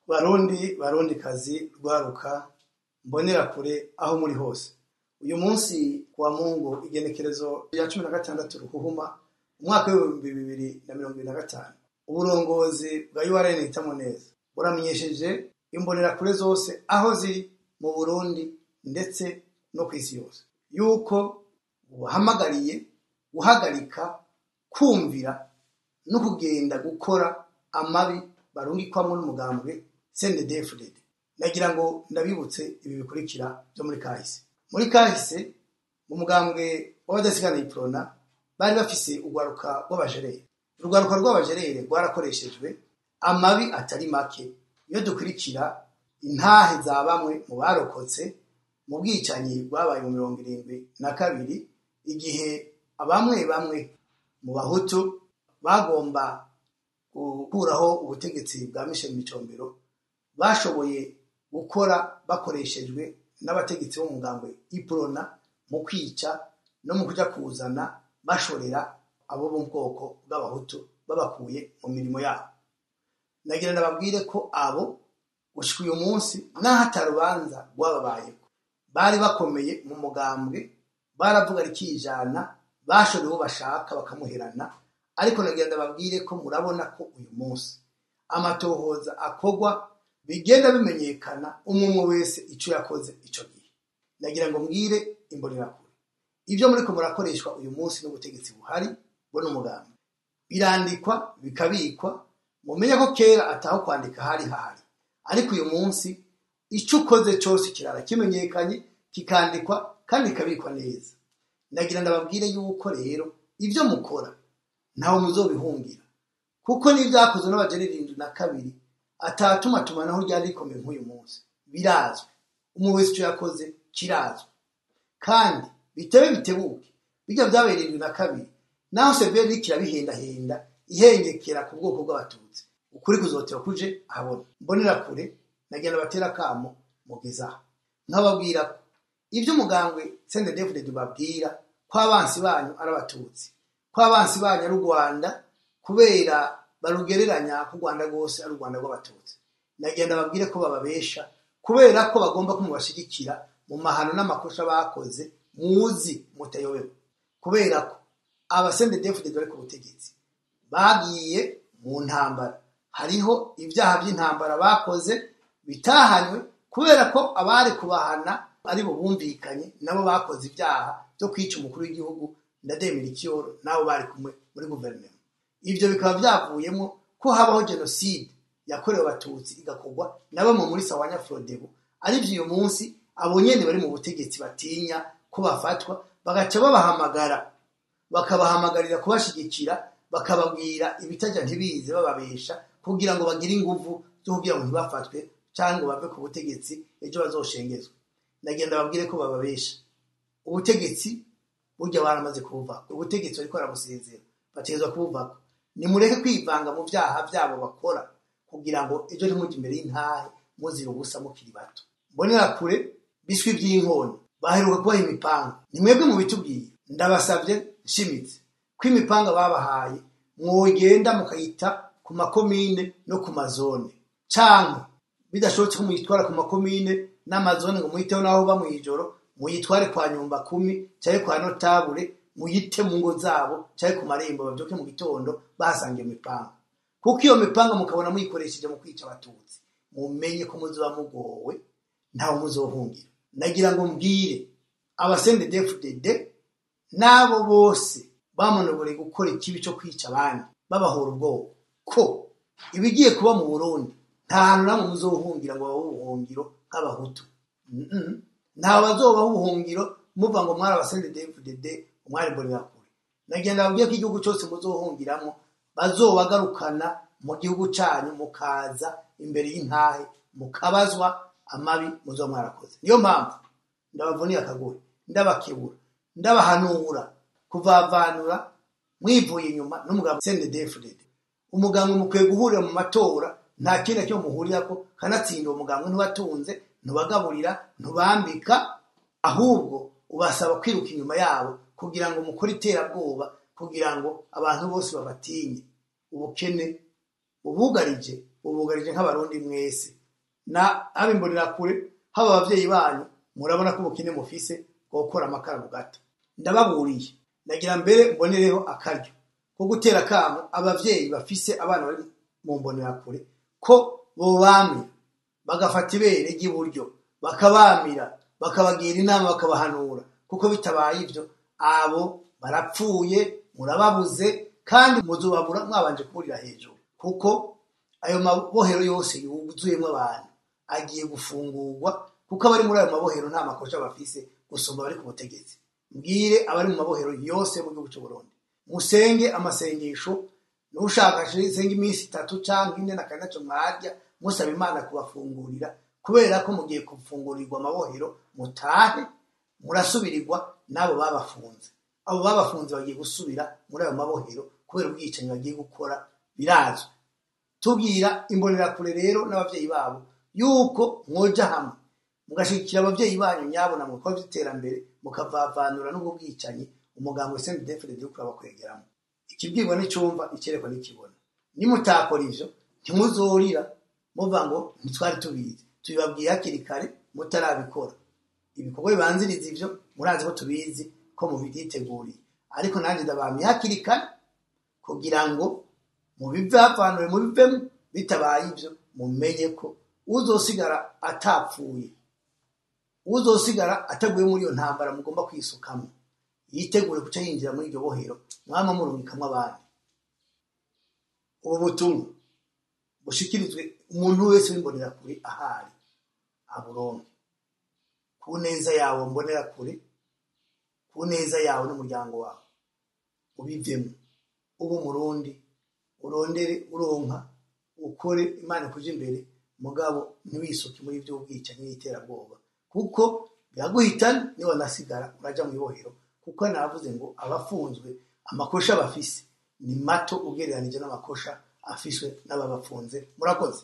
Barundi, Barundikazi, rwaruka mbonerakure aho muri hose, uyu munsi wa Mungu igenekerezo rya 16 Ruhuhuma umwaka w'2025, uburongozi bwa URN Hitamo Neza buramenyesheje imbonerakure zose aho ziri mu Burundi ndetse no kw'isi yose yuko buhamagariye guhagarika kumvira no kugenda gukora amabi barungikwamwo n'umugambwe CNDD-FDD. Nagira ngo ndabibutse ibi bikurikira byo muri kahise. Muri kahise mu mugambwe w'abadasigana Iprona bari bafise urwaruka rw'abajerere. Urwaruka rw'abajerere rwarakoreshejwe amabi atari make iyo dukurikira intahe za bamwe mu barokotse mu bwicanyi bwabaye mu 72, igihe abamwe bamwe mu Bahutu bagomba gukuraho ubutegetsi bwa Michel Micombero bashoboye gukora bakoreshejwe n'abategetsi bo mu mugambwe Iprona mu kwica no mu kuja kuzana bashorera abo mu bwoko bw'Abahutu babakuye mu mirimo yabo. Nagira ndababwire ko abo gushika uyu munsi naho atarubanza rwababayeko bari bakomeye mu mugambwe, baravuga rikijana, bashora uwo bashaka bakamuherana. Ariko nagira ndababwire ko murabona ko uyu munsi amatohoza akogwa bigenda bimenyekana umwe wese ico yakoze ico gihe. Nagira ngo mbwire imbonerakure ibyo muriko murakoreshwa uyu munsi n'ubutegetsi buhari bo n'umugambi birandikwa bikabikwa. Mumenye ko kera ataho kwandika hari hahari, ariko uyu munsi ico ukoze cose kirara kimenyekanye, kikandikwa kandi kikabikwa neza. Nagira ndababwire yuko rero ibyo mukora ntawe muzobihungira, kuko n'ivyakozwe n'abajeneri 72 atatuma tumanaho ryari rikomeye nk'uyu munsi birazwi. Umwe wese ico yakoze kirazwi, kandi bitebe bitebuke bijya vyabaye 72 naho severi kirabihendahenda ihengekera ku bwoko bw'Abatutsi, ukuri kuzotera kuje ahabona. Mbonerakure nagira batera kamo mugezaho nkababwira ko ibyo umugambwe CNDD-FDD babwira ko abansi banyu ari Abatutsi, ko abansi banyu ari u Rwanda, kubera barugereranya ko u Rwanda rwose ari u Rwanda rw'Abatutsi. Nagenda babwire ko bababesha kubera ko bagomba kumubashigikira mu mahano n'amakosha bakoze muzi mutayobewe, kubera ko aba CNDD-FDD bari ku butegetsi bagiye mu ntambara, hariho ibyaha by'intambara bakoze bitahanywe kubera ko abari kubahana ari bo bumvikanye nabo bakoze ibyaha byo kwica umukuru w'igihugu Ndademira Ikiyoro nabo bari kumwe muri guverinoma. Ivyo bikaba byavuyemo ko habaho genocide yakorewe Abatutsi igakorwa na bamwe muri Sawanya Frodebu, arivyo uyu munsi abo nyene bari mu butegetsi batinya ko bafatwa, bagaca babahamagara bakabahamagarira kubashigikira, bakababwira ibitajya ntibize, bababesha kugira ngo bagire inguvu zo kugira ngo ntibafatwe cyangwa bave ku butegetsi ejo bazoshengezwe. Nagenda babwire ko bababesha. Ubutegetsi burya baramaze kubuvako, ubutegetsi bariko barabusinzira, bategerezwa kubuvako. Nimureke kwivanga mu vyaha vyabo bakora kugira ngo ejo ntimuje imbere y'intahe muzira ubusa mukiri bato. Mbonerakure biswi vy'inkona baheruka kubaha imipanga, ni mwebwe mubitubwiye. Ndabasavye nshimitse ko imipanga babahaye mwogenda mukayita ku makomine no ku mazone, canke bidashobotse ko muyitwara ku makomine n'amazone ngo muyiteho naho ba mw'ijoro, muyitware kwa nyumba kumi canke kwa notabule, muyite mu ngo zabo canke ku marembo, bavyuke mu gitondo bahasanga iyo mipanga. Kuko iyo mipanga mukabona muyikoresheje mu kwica Abatutsi, mumenye ko muzoba mugowe, ntawe muzohungira. Nagira ngo mbwire aba CNDD-FDD n'abo bose bamonogoreye gukora ikibi cyo kwica abandi babahora ubwoba ko ibigiye kuba mu Burundi nta hantu namwe muzohungira ngo babe ubuhungiro nk'Abahutu. Nta bazobaho ubuhungiro muva ngo mwari aba CNDD-FDD, mwari mbonerakure. Nagira ndababwire ko igihugu cyose muzohungiramo bazobagarukana mu gihugu canyu, mukaza imbere y'intahe mukabazwa amabi muzoba mwarakoze. Niyo mpamvu ndabavunira akagore, ndabakebura, ndabahanura kuvavanura mwivuye inyuma n'umugambwe CNDD-FDD. Umugambwe mukwiye guhurira mu matora, nta kindi cyo muhurirako, kanatsinda uwo mugambwe ntibatunze, ntubagaburira, ntubambika, ahubwo ubasaba kwiruka inyuma yabo kugira ngo mukore iterabwoba, kugira ngo abantu bose babatinye. Ubukene bubugarije, bubugarije nk'Abarundi mwese. Na abimbonerakure, haba abavyeyi banyu, murabona ko ubukene mufise bwo gukora amakara mu gata. Ndababuriye, nagira mbere mbonereho akaryo ko gutera akamo abavyeyi bafise abana bari mu mbonerakure ko bobamira, bagafata ibere ry'iburyo bakabamira, bakabagira inama, bakabahanura, kuko bitabaye ivyo abo barapfuye, murababuze kandi muzobabura mwabanje kuburira hejuru, kuko ayo mabohero yose yuzuyemwo abantu agiye gufungurwa, kuko abari muri ayo mabohero nta makosa bafise gusumba abari ku butegetsi. Mbwire abari mu mabohero yose mu gihugu c'u Burundi, musenge amasengesho, nushaka senge iminsi 3 canke 4 na kane naco mwarya, musaba Imana kubafungurira, kubera ko mugiye kufungurirwa amabohero mutahe murasubirirwa n'abo babafunze. Abo babafunze bagiye gusubira muri ayo mabohero kubera ubwicanyi bagiye gukora birazwi. Tubwira imbonerakure rero n'abavyeyi babo yuko mwoja hamwe mugashigikira abavyeyi banyu nyabona mu bikorwa vy'iterambere, mukavavanura n'ubwo bwicanyi umugambwe CNDD-FDD uriko urabakwegeramo. Ikibwirwa n'icumva, icerekwa n'ikibona. Nimutakora ivyo ntimuzorira muvuga ngo ntitwari tubizi, tubibabwiye hakiri kare mutarabikora. Ibikorwa bibanziriza ivyo murazi ko tubizi ko mubyiteguriye, ariko nanjye ndabamye hakiri kare kugira ngo mubivavanure mubivemo. Bitabaye ivyo mumenye ko uzosigara atapfuye, uzosigara ataguye muri iyo ntambara mugomba kwisukamo, yitegure guca yinjira muri iryo bohero mwama murungikamwo abandi. Ubu butumwa bushikirizwe umuntu wese w'imbonerakure ahari aburonke, ku neza yawe mbonerakure, ku neza yawe n'umuryango wawe, ubivemo, ube umurundi, urondere uronka, ukore Imana ikuje imbere, mugabo ntiwisuke muri ivy'ubwicanyi n'iterabwoba, kuko biraguhitana niba wanasigara uraja mu ibohero. Kuko navuze ngo abafunzwe amakosha bafise ni mato ugereranije n'amakosha afiswe n'ababafunze. Murakoze.